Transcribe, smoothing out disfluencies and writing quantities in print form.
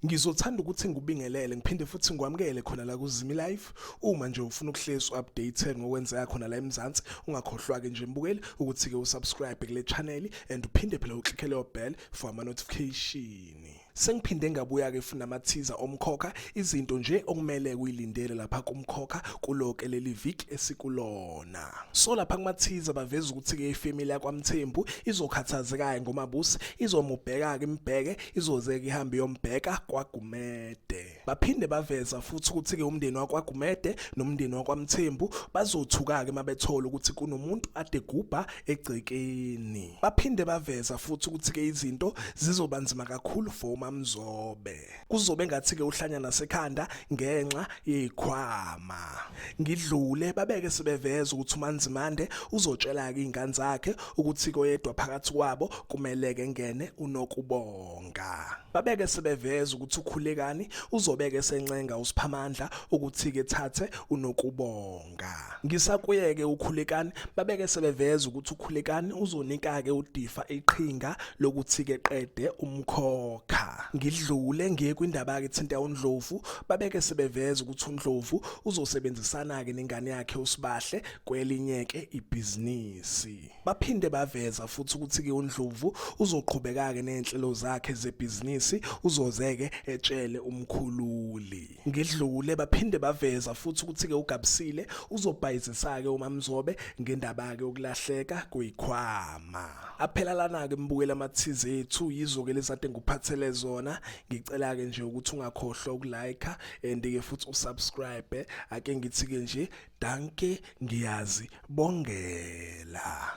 Ngizothanda ukuthi ngikubingelele ngiphinde futhi ngikwamukele khona la kuZimi Live. Uma nje ufuna ukuhlezi updated ngokwenzeka khona la eMzansi, ungakhohlwa ke nje mbukeli ukuthi ke usubscribe kule channel and uphinde phela uclicke leyo bell for ama notification. Sengiphinde ngabuya-ke futhi namathiza omkhokha, izinto nje okumele uyilindele lapha kumkhokha kuloke leli viki esikulona. So lapha kumathiza baveza ukuthi-ke ifamily yakwaMthembu izokhathazeka-ke ngoMabusi, izomubheka-ke imbheke, izoze-ke ihambe iyombheka kwaGumede. Baphinde baveza futhi ukuthi-ke umndeni wakwaGumede nomndeni wakwaMthembu bazothuka-ke uma bethola ukuthi kunomuntu ade gubha egcekeni. Baphinde baveza futhi ukuthi-ke izinto zizoba nzima kakhulu for uMaMzobe. Kuzobe ngathi-ke uhlanya nasekhanda ngenxa yezikhwama. Ngidlule babeke sebeveza ukuthi uMaNzimande uzotshela-ke iy'ngane zakhe ukuthi koyedwa phakathi kwabo kumele-ke ngene uNokubonga. Babeke sebeveza ukuthi uKhulekani uzobeke esencenga uSiphamandla ukuthi-ke thathe uNokubonga. Ngisakuyeke uKhulekani babeke sebeveza ukuthi uKhulekani uzonika-ke uDifa iqhinga lokuthi-ke qede umkhokha. Ngidlule ngiye kwindaba-ke ethinta uNdlovu babeke sebeveza ukuthi uNdlovu uzosebenzisana-ke nengane yakhe uSibahle kwelinye-ke ibhizinisi. Baphinde baveza futhi ukuthi-ke uNdlovu uzoqhubeka-ke nezinhlelo zakhe zebhizinisi uzoze-ke etshele uMkhululi. Ngidlule baphinde baveza futhi ukuthi-ke uGabisile uzobhayizisa-ke uMaMzobe ngendaba-ke yokulahleka kweyikhwama. Aphela lana-ke mbukeli amathize ethu yizo-ke lezade ngikuphathele zona. Ngicela-ke nje ukuthi ungakhohlwa ukulike and-ke futhi usubscribe. Ake ngithi-ke nje dankie ngiyazi bongela.